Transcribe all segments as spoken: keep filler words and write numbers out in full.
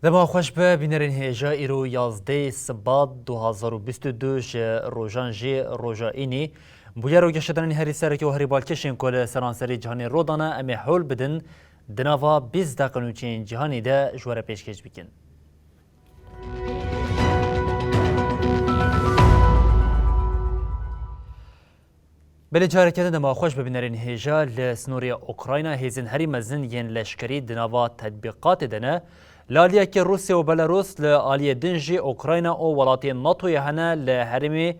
Dema xweş be, bînerên hêja, îro yazdeh Sibat du hazar û bîst û du ji rojan jî roja înî. Bûyer û geşedanên herî sereke û herî balkêşên ku li seranserî cîhanê rû dane, em ê hewl bidin di nava bîst deqe nûçeyên cîhanê de ji we re pêşkêş bikin. Belê careke din dema xweş be bînerên hêja, li sînorê Ukrayna hêzên herî mezin yên leşkerî di nava tetbîqatê de ne. Li aliyekê Rûsya û Belarûs, li aliyê din jî Ukrayna û welatên NATOyê hene, li herêmê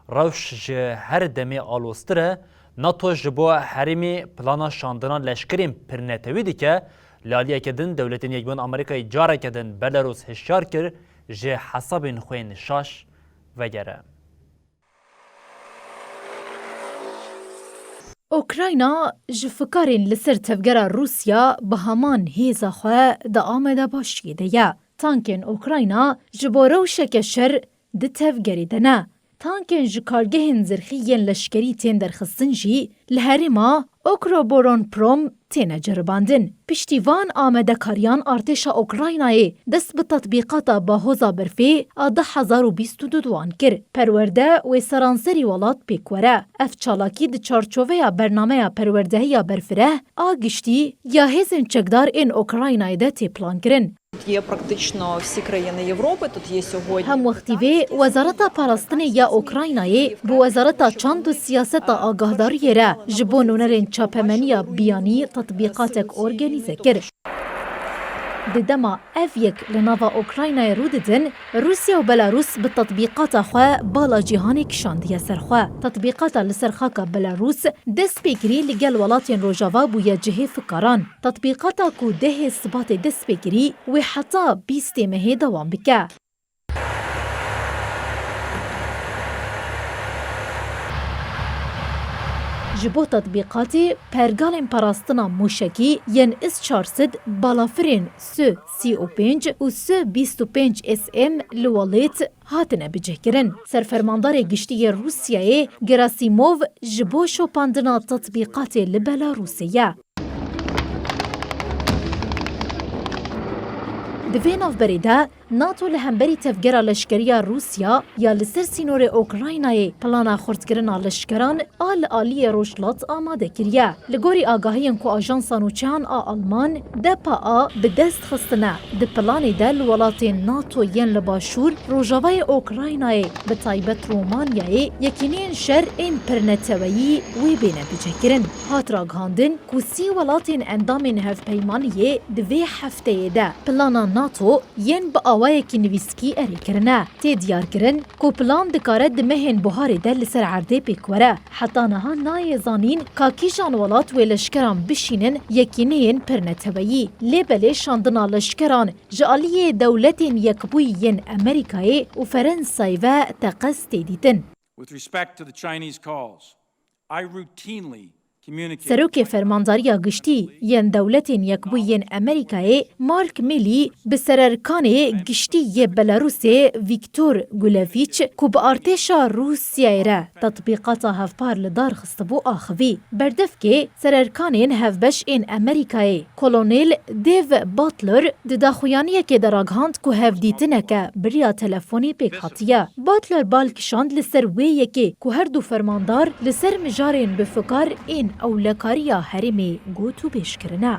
rewş ji her demê aloztir e. NATO ji bo herêmê plana şandina leşkerên pirnetewî dike. Li aliyeke din Dewletên Yekbûyî Amerîkayê careke din Belarûs hişyar kir, ji hesabên xwe yên şaş vegere. Ukrayna ji fikarên li ser tevgera Rûsya bi heman hêza xwe di amadebaşiyê de ye. Tankên Ukrayna ji bo rewşeke şer di tevgerê de ne. Tankên ji kargehên zirxî yên leşkerî tên derxistin jî li herêma Okroboronprom têne ceribandin. Piştî van amadekariyan artêşa Ukraynayê dest bi tetbîqata bahoza berfê a du hezar û bîst û du wan kir. Perwerde wê seranserî welat pêk were. Ev çalakî di çarçoveya bernameya perwerdehiya berfireh a giştî ya hêzên çekdar ên Ukraynayê de tê plankirin. Тут є практично всі країни Європи, тут є сьогодні Hemwextî vê Wezareta Parastinê ya Ukraynayê bi Wezareta Çand û Siyaseta Agahdariyê re ji bo nûnerên çapemeniya biyanî tetbîqatek organîze kir. Di dema ev yek li nava Ukraynayê rû didin, Rûsya û Belarûs bi tetbîqata xwe bala cîhanê kişandiye ser xwe. Tetbîqata li ser xaka Belarûs destpêkirî li gel welatên Rojava bûye cihê fikaran. Tetbîqata ku dehê Sibatê dest pê kirî, wê heta bîstê mehê dewam bike. Ji bo tetbîqatê, pergalên parastina mûşekî yên S çar sed, balafirên S sî û pênc û S bîst û pênc S M li welêt hatine bicihkirin. Serfermandarê Giştî yê Rûsyayê Gerasimov ji bo şopandina tetbîqatê li Belarûsê ye. Di vê navberê de, NATO li hemberî tevgera leşkerî ya Rûsya ya li ser sînorê Ukraynayê plana xurtkirina leşkeran a li aliyê Rojhilat amade kiriye. Li gorî agahiyên ku ajansa nûçeyan a Alman, D P A, bi dest xistine, di planê de li welatên NATO yên li başûr rojavayê Ukraynayê, bi taybet Romanyayê, yekîneyên şer ên pirneteweyî wê bêne bicihkirin. Hat ragihandin ku sî welatên endamên hevpeymaniyê di vê hefteyê de plana NATO yên bi awayekî nivîskî erê kirine. Tê diyarkirin ku plan dikare di mehên buharê de li ser erdê pêk were. Heta niha nayê zanîn ka kîjan welat wê leşkeran bişînin yekîneyên pirneteweyî. Lê belê şandina leşkeran ji aliyê Dewletên Yekbûyî yên Amerîkayê û Ferensayê ve teqez tê dîtin. With respect to the Chinese calls, I routinely communicate Serokê Fermandariya Giştî yên Dewletên Yekbûyî yên Amerîkayê Mark Milley bi Sererkanê Giştî yê Belarusê Viktor Gulevîç ku bi artêşa Rûsyayê re tetbîqata hevpar li dar xistibû axivî. Berdevkê sererkanên hevbeş ên Amerîkayê Kolonel Dave Butler di daxuyaniyekê de ragihand ku hevdîtineke bi riya telefonî pêk hatiye. Butler bal kişand li ser wê yekê ku her du fermandar li ser mijarên bifikar ên ewlekariya herêmê gotûbêj kirine.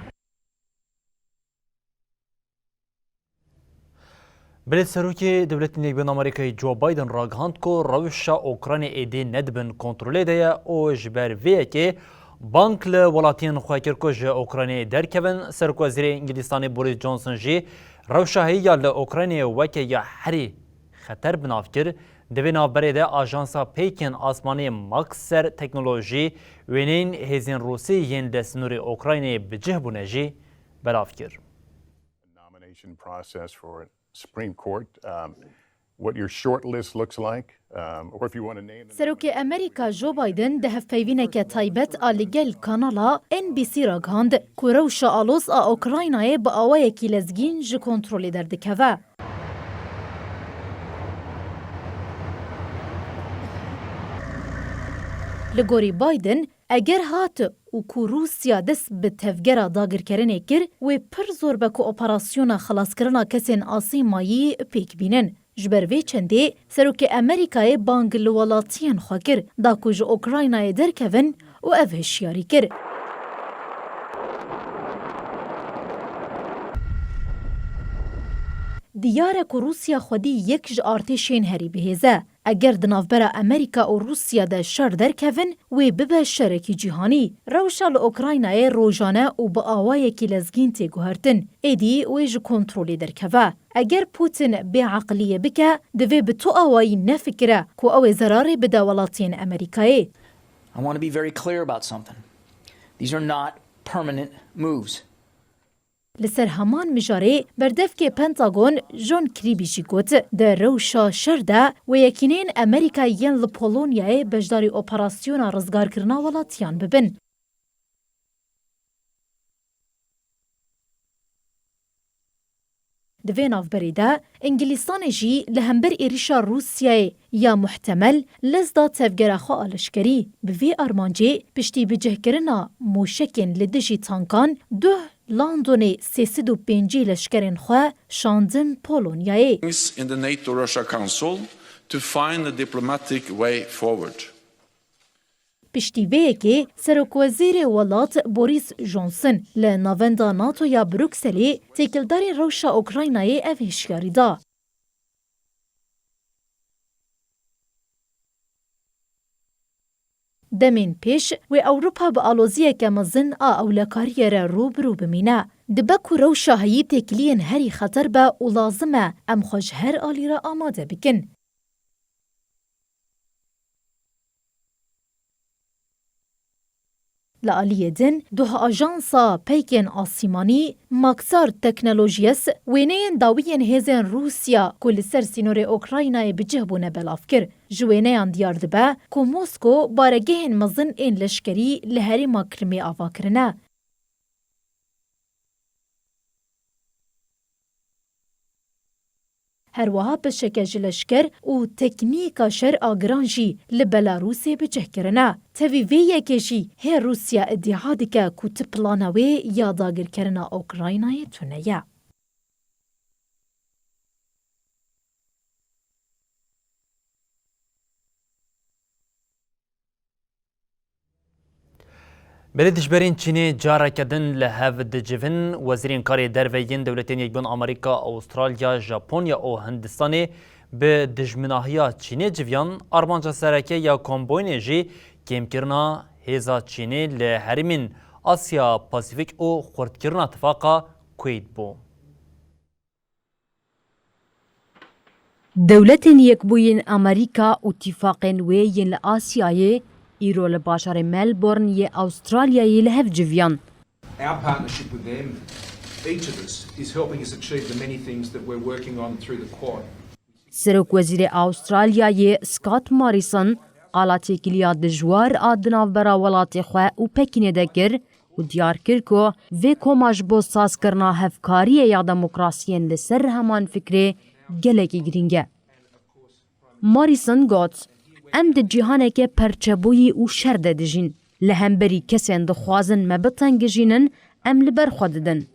Belê Serokê Dewletên Yekbûyî Amerîkayê Joe Biden ragihand ku rewşa Ukraynê êdî ne di bin kontrolê de ye û ji ber vê yekê bang li welatiyên xwe kir ku ji Ukraynê derkevin. Serokwezîrê Îngilîstanê Boris Johnson jî rewşa heyî ya li Ukraynê weke ya herî xeter bi nav kir. Di vê navberê de ajansa peyken asmanê Maxar teknolojî wêneyên hêzên Rûsî yên li sînorê Ukraynê bi cih bûne jî belav kir. Process for Supreme Court, um, what your short list looks like, um, or if you want to name the Serokê Amerîka Joe Biden di hevpeyvîneke taybet a li gel kanala N B C ragihand ku rewşa aloz a Ukraynayê bi awayekî lezgîn ji kontrolê derdikeve. Li gorî Biden, eger hat û ku Rûsya dest bi tevgera dagirkerinê kir, wê pir zor be ku operasyona xelaskirina kesên asê mayî pêk bînin. Ji ber vê çendê Serokê Amerîkayê bang li welatiyên xwe kir da ku ji Ukraynayê derkevin û ev hişyarî kir. Diyar e ku Rûsya xwedî yek ji artêşên herî bihêz e. Eger di navbera Amerîka û Rûsya de şer derkevin, wê bibe şerekî cîhanî. Rewşa li Ukraynayê rojane û bi awayekî lezgîn tê guhertin. Êdî wê ji kontrolê derkeve. Eger Putin bêeqiliyê bike, divê bi tu awayî nefikire ku ew ê zerarê bide welatiyên Amerîkayê. I want to be very clear about something. These are not permanent moves. Li ser heman mijarê berdevkê Pentagon John Kirby jî got, di rewşa şer de wê yekîneyên Amerîka yên li Polonyayê beşdarî operasyona rizgarkirina welatiyan bibin. Di vê navberê de Îngilîstanê jî li hember êrişa Rûsyayê ya muhtemel lez da tevgera xwe a leşkerî. Bi vê armancê piştî bicihkirina mûşekên li dijî tankan duh Londonê sê sed û pêncî leşkerên xwe şandin Polonyayê. In the NATO Russia Council to find a diplomatic way forward. Piştî vê yekê Serokwezîrê welat Boris Johnson li Navenda NATOya Brukselê têkildarên rewşa Ukraynayê ev hişyarî da. Demên pêş wê Ewropa bi aloziyeke mezin a ewlekariyê re rû bi rû bimîne. Dibe ku rewşa heyî têkiliyên herî xeter be û lazim e em xwe ji her alî re amade bikin. Li aliyê din, duh ajansa peykên asîmanî Maxar Technologies wêneyên dawî yên hêzên Rûsya ku li ser sînorê Ukraynayê bi cih bûne belav kir. Ji wêneyan diyar dibe ku Mosko baregehên mezin ên leşkerî li herêma Kirimê ava kirine. Her wiha pişeke ji leşker û teknîka şer a giran jî li Belarûsê bi cih kirine. Tevî vê yekê jî hê Rûsya îdîa dike ku ti plana wê ya dagirkerina Ukraynayê tune ye. Berê dijberên Çînê careke din li hev dicivin. Wezîrên Karê Derve yên Dewletên Yekbûn Amerîka, Awustralya, Japonya û Hindistanê bi dijminahiya Çînê civiyan. Armanca sereke ya komboyinê jî kêmkirina hêza Çînê li herêmên Asya Pasîfîk û xurtkirina tifaqa Kuweyt bû. Dewletên Yekbûyî yên Amerîka û tîfaqên wê yên li Asyayê îro li bajarê Melbourne yê Awustralyayê li hev civiyan. Our partnership with them, each of us, is helping us achieve the many things that we're working on through the Quad. Serokwezîrê Awustralyayê Scott Morrison qala têkiliya dijwar a di navbera welatê xwe û Pekînê de kir û diyar kir ku vê koma ji bo sazkirina hevkariyê ya demokrasiyên li ser heman fikrê gelekî girîng e. Morrison got, Em di cîhaneke perçebûyî û şer de dijîn. Li hemberî kesên dixwazin me bitengijînin, em li ber xwe didin.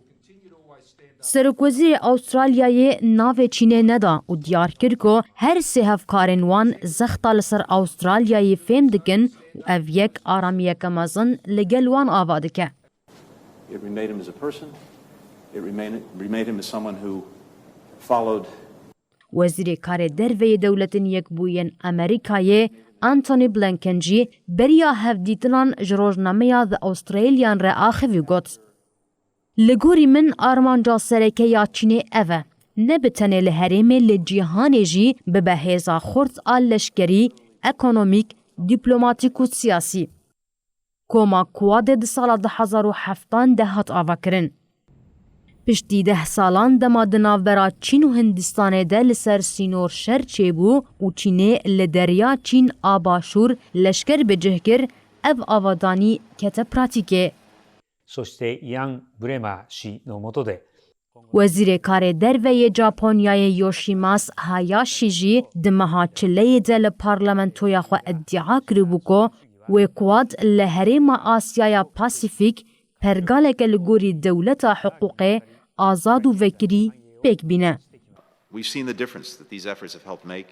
Serokwezîrê Awustralyayê navê Çînê neda û diyar kir ku her sê hevkarên wan zexta li ser Awustralyayê fêm dikin û ev yek aramiyeke mezin li gel wan ava dike. It remade him as a person. It remade, remade him as someone who followed Wezîrê Karê Derve yê Dewletên Yekbûyî yên Amerîkayê Antony Blinken jî beriya hevdîtinan ji rojnameya The Australian re axivî got, Li gorî min armanca sereke ya Çînê ev e, ne bi tenê li herêmê, li cîhanê jî bibe hêza xurt a leşkerî, ekonomîk, dîplomatîk û siyasî. Koma Quadê di sala du hezar û heftan de hat avakirin. Piştî deh salan dema di navbera Çîn û Hindistanê de li ser sînor şer çêbû û Çînê li Derya Çîn a Başûr leşker bi cih kir, ev avadanî kete pratîkê. そして、イアン・ブレマー氏の下で、 Wezîrê Karê Derve yê Japonyayê Yoshimas Hayashi jî di meha çileyê de li parlamentoya xwe îdia kiribû ku wê Quad li herêma Asyaya Pasîfîk pergaleke li gorî dewleta hiqûqê, azad û vekirî pêk bîne. We've seen the difference that these efforts have helped make.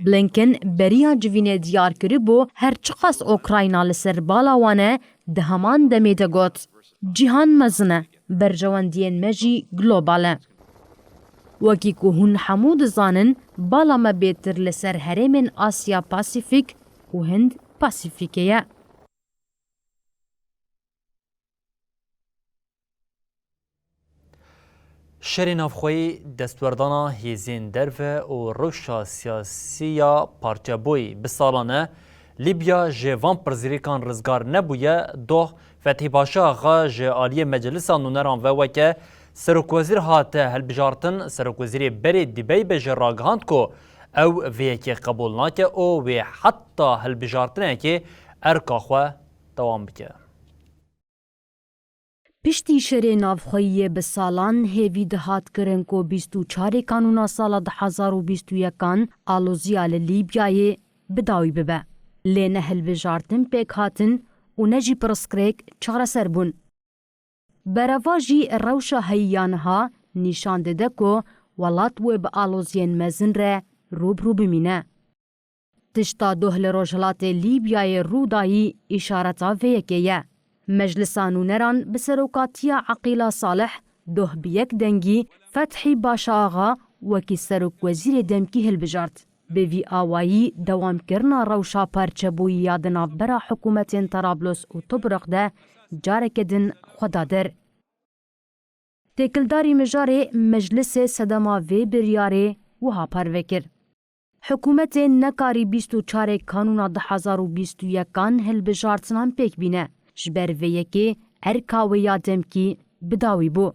Blinken beriya civînê diyar kiribû, her çiqas Ukrayna li ser bala wan e, di heman demê de got, Cîhan mezin e, berjewendiyên me jî global e. Wekî ku hûn hemû dizanin, bala me bêtir li ser herêmên Asya Pasîfîk û Hind Pasîfîkê ye. Şerê navxweyî, destwerdana hêzên derve û rewşa siyasî ya parçebûyî bi salan e. Lîbya ji van pirsgirêkan rizgar nebûye. Doh Fethî Paşa Axa ji aliyê Meclisa Nûneran ve weke serokwezîr hate hilbijartin. Serokwezîrê berê Dibeybe jî ragihand ku ew vê yekê qebûl nake û wê heta hilbijartinekê erka xwe dewam bike. Piştî şerê navxweyî yê bi salan hêvî dihat kirin ku bîst û çarê Kanûna sala du hezar û bîst û yekan aloziya li Lîbyayê bi dawî bibe. Lê ne hilbijartin pêk hatin û ne jî pirsgirêk çareser bûn. Berevajî rewşa heyî ya niha nîşan dide ku welat wê bi aloziyên mezin re rû bi rû bimîne. Tişta doh li rojhilatê Lîbyayê rû dayî îşareta vê yekê ye. Meclisa Nûneran bi serokatiya Eqîla Salih doh bi yek dengî Fethî Başa Axa wekî serokwezîrê demkî hilbijart. Bi vî awayî dewamkirina rewşa parçebûyî ya di navbera hikûmetên Tarablos û Tobruk de careke din xwe da der. Têkildarî mijarê meclisê sedema vê biryarê wiha parve kir. Hikûmetê nekarî bîst û çarê Kanûna du hezar û bîst û yekan hilbijartinan pêk bîne. Ji ber vê yekê erka wê ya demkî bi dawî bû.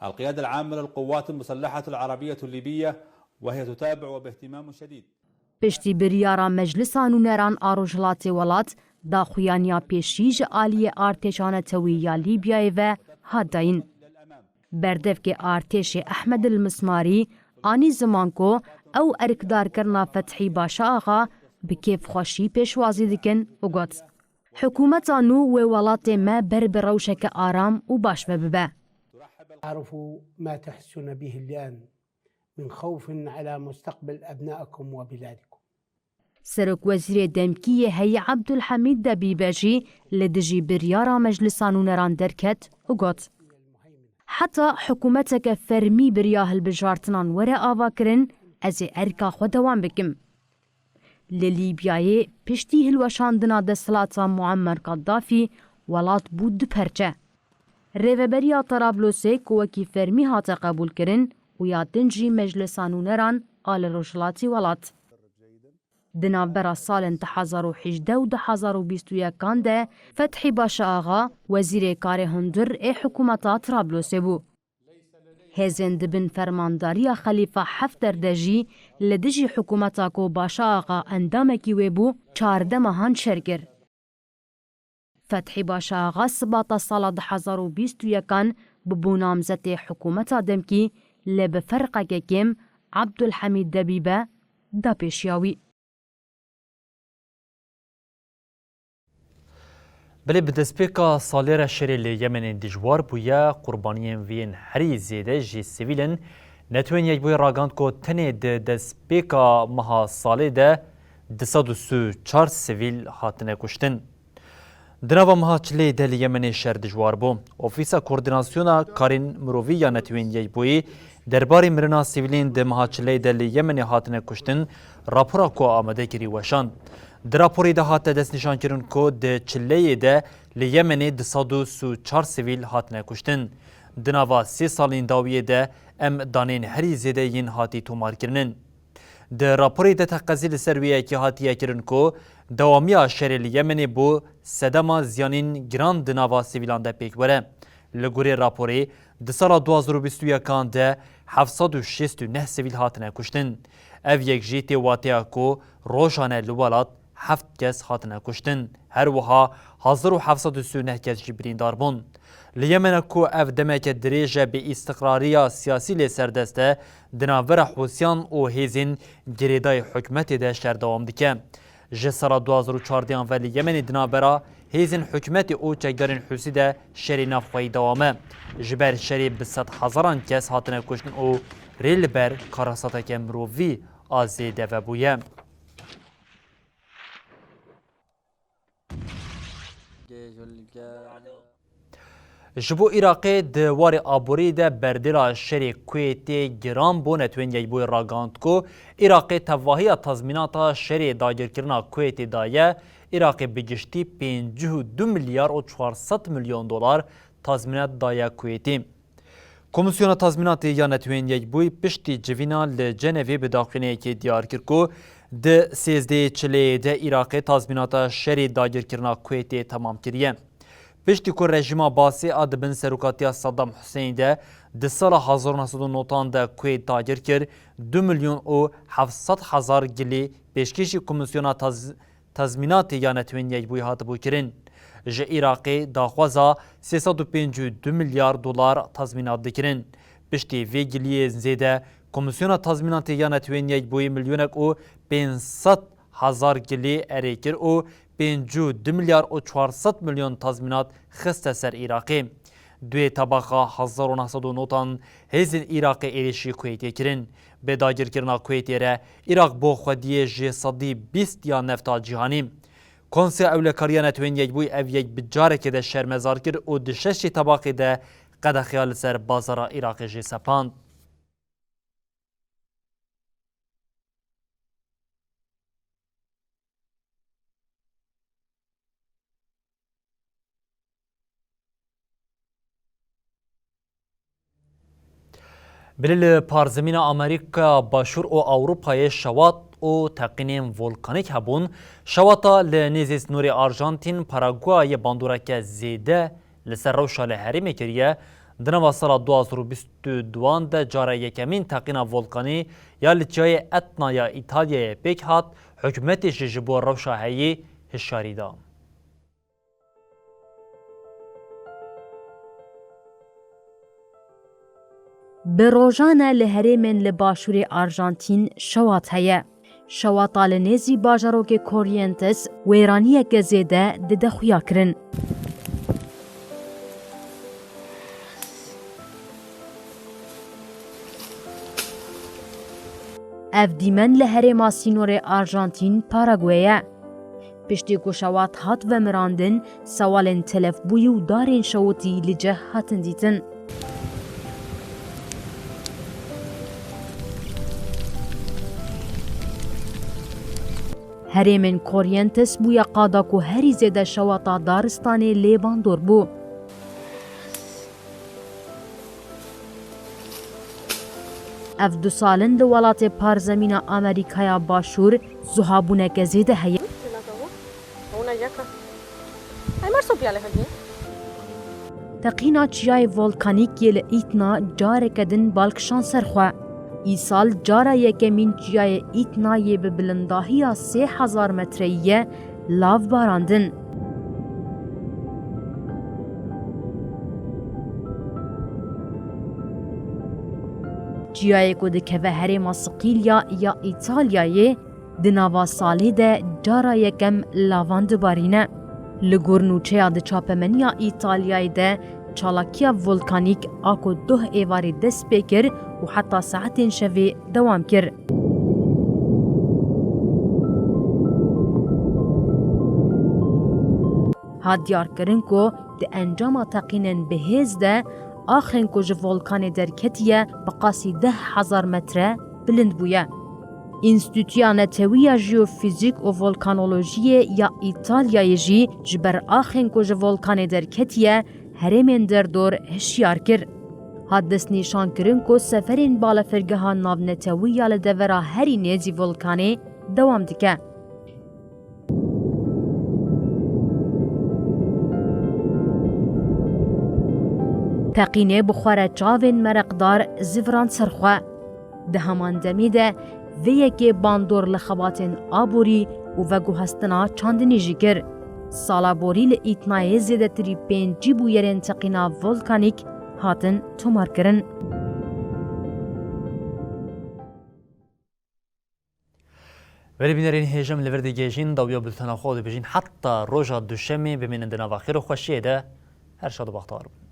القيادة العامة للقوات المسلحة العربية الليبية، وهي تتابع وباهتمام شديد. Piştî biryara Meclisa Nûneran a Rojhilatê Welat, daxuyaniya pêşî ji aliyê artêşa netewî ya Lîbyayê ve hat dayîn. Berdevkê artêşê Ehmed El Mismarî anî ziman ku ew erkdarkirina Fethî Başa Axa bi kêfxweşî pêşwazî dikin û got, Hikûmeta nû wê welatê me ber bi rewşeke aram û baş ve bibe. تعرفوا ما تحسون به الآن من خوف على مستقبل أبنائكم وبلادكم. Serokwezîrê demkî yê heyî Abdulhamîd Debîbe jî li dijî biryara Meclisa Nûneran derket û got, Heta hikûmeteke fermî biriya hilbijartinan were avakirin, ez ê erka xwe dewam bikim. Li Lîbyayê piştî hilweşandina desthilata Muammer Gaddafî welat bû du perçe. Rêveberiya Tarablosê ku wekî fermî hate qebûlkirin û ya din jî Meclisa Nûneran a li rojhilatî welat. Di navbera salên du hezar û hejdeh û du hezar û bîst û yekan de Fethî Başa Axa, wezîrê karê hundir ê hikûmeta Tarablosê bû. Hêzên di bin fermandariya Xelîfa Hefter de jî li dijî hikûmeta ku Başa Axa endamekî wê bû, çardeh mehan şer kir. Fethî Başa Axa Sibata sala du hezar û bîst û yekan bûbû namzetê hikûmeta demkî, lê bi ferqeke kêm Abdulhamîd Debîbe da pêşiya wî. Belê, bi destpêka salê re şerê li Yemenê dijwar bûye, qurbaniyên vê yên herî zêde jî sivîl in. Netewên Yekbûyî ragihand ku tenê di destpêka meha salê de du sed û sî û çar sivîl hatine kuştin. Di nava meha çileyê de li Yemenê şer dijwar bû. Ofîsa Koordînasyona Karên Mirovî ya Netewên Yekbûyî derbarê mirina sivîlên di meha çileyê de li Yemenê hatine kuştin, rapora ku amade kirî weşand. Di raporê de hate destnîşankirin ku di çileyê de li Yemenê du sed û sî û çar sivîl hatine kuştin. Di nava sê salên dawiyê de em danên herî zêde yên hatî tomarkirin in. Di raporê de teqezî li ser wê yekê hatiye kirin ku dewamiya şerê li Yemenê bo sedema ziyanên giran di nava sivîlan de pêk were. Li gorî raporê, di sala du hazar û bîst û yekan de heft sed û şêst û neh sivîl hatine kuştin. Ev yek jî tê wateya ku rojane li welat heft kes hatine kuştin. Her wiha hezar û heft sed û sî û neh kes jî birîndar bûn. Li Yemena ku ev demeke dirêj e bêîstiqrariya siyasî lê serdest e, di navbera Hûsiyan û hêzên girêdayî hikûmetê de şer dewam dike. Ji sala du hazar û çardeh ve li Yemenê di navbera hêzên hikûmetê û çekdarên Hûsî de şerê navxweyî dewam e. Ji ber şerê bi sedhezaran kes hatine kuştin û rê li ber karasateke mirovî a zêde vebûye. Ji bo Iraqê di warê aborî de berdêla şerê Kuwêtê giran bû. Netewên Yekbûyî ragihand ku Iraqê tevahiya tazmînata şerê dagirkirina Kuwêtê daye. Iraqê bi giştî pêncî û du milyar û çar sed milyon dolar tazmînat daye Kuwêtê. Komîsyona Tazmînatê ya Netewên Yekbûyî piştî civîna li Cenevê bi daxuyaniyekê diyar kir ku di sêzdehê çileyê de Iraqê tazmînata şerê dagirkirina Kuwêtê temam kiriye. Piştî ku rejîma Basê a di bin serokatiya Saddam Huseyinî de di sala hezar û neh sed û nod de Kuwêt dagir kir, du milyon û heft sed hezar gilî pêşkêşî Komîsyona Taz-, Tazmînatê ya Netewên Yekbûyî hatibû kirin. Ji Iraqê daxwaza sê sed û pêncî û du milyar dolar tazmînat dikirin. Piştî vê giliyê zêde, Komîsyona Tazmînatê ya Netewên Yekbûyî milyonek û pênc sed hezar gilî erê kir û pêncî û du milyar û çar sed milyon tazmînat xiste ser Iraqê. Duê tebaxa hezar û neh sed û nod hêzên Iraqê êrişî Kuweytê kirin. Bi dagirkirina Kuweytê re Iraq bo xwediyê ji sedî bîst ya nefta cîhanî. Konseya Ewlekariya Netewên Yekbûyî ev yek bi carekê de şermezar kir û di şeşê tebaxê de qedexiya li ser bazara Iraqê jî sepand. Bilê li parzemîna Amerîka Başûr û Ewropayê şewat û teqînên volkanîk hebûn. Şewata li nêzî sînorê Arjantîn, Paraguayê bandoreke zêde li ser rewşa li herêmê kiriye. Di nava sala du hazar û bîst û duan de cara yekemîn teqîna volkanî ya li çiyayê Etna ya Îtalyayê pêk hat, hikûmetê jî ji bo rewşa heyî hişyarî da. Bi rojan e li herêmên li başûrê Arjantîn şewat heye. Şewata li nêzî bajarokê Corrientes wêraniyeke zêde dide xuyakirin. Ev dîmen li herêma sînorê Arjantîn, Paraguay e. Piştî ku şewat hat vemirandin, sewalên telefbûyî û darên şewitî li cih hatin dîtin. Herêmên Corrientes bûye qada ku herî zêde şewata daristanê lê bandor bû. Ev du sal in li welatê parzemîna Amerîkaya Başûr zuhabûneke zêde heye. Teqîna çiyayê volkanîk yê li Îtna careke din bal kişand ser xwe. Îsal cara yekemîn çiyayê Îtna yê bi bilindahiya sê hezar metreyî ye lav barandin. Çiyayê ku dikeve herêma Siqîlya ya Îtalyayê, di nava salê de cara yekem lavan dibarîne. Li gor nûçeya di çapemeniya Îtalyayê de çalakiya volkanîk a ku doh êvarê dest pê kir û heta saetên şevê dewam kir. Hat diyarkirin ku di encama teqînên bi hêz de axên ku ji volkanê derketiye bi qasî deh hezar metre bilind bûye. Înstîtuya Netewî ya Jeofîzîk û Volkanolojiyê ya Îtalyayê jî ji ber axên ku ji volkanê derketiye herêmên derdor hişyar kir. Hat destnîşankirin ku seferên balafirgeha navnetewî ya li devera herî nêzî volkanê dewam dike. Teqînê bi xwe re çavên mereqdar zivirand ser xwe. Di heman demê de vê yekê bandor li xebatên aborî û veguhestina çandinî jî kir. Sala borî li Îtnayê zêdetirî pêncî bûyerên teqîna volkanîk hatin tomarkirin. Belê bînerên hêja, em li vir digihêjin dawiya bultena xwe û dibêjin heta roja duşemê bimînin di nava xêr û xweşiyê de. Her şad û bextewar bin.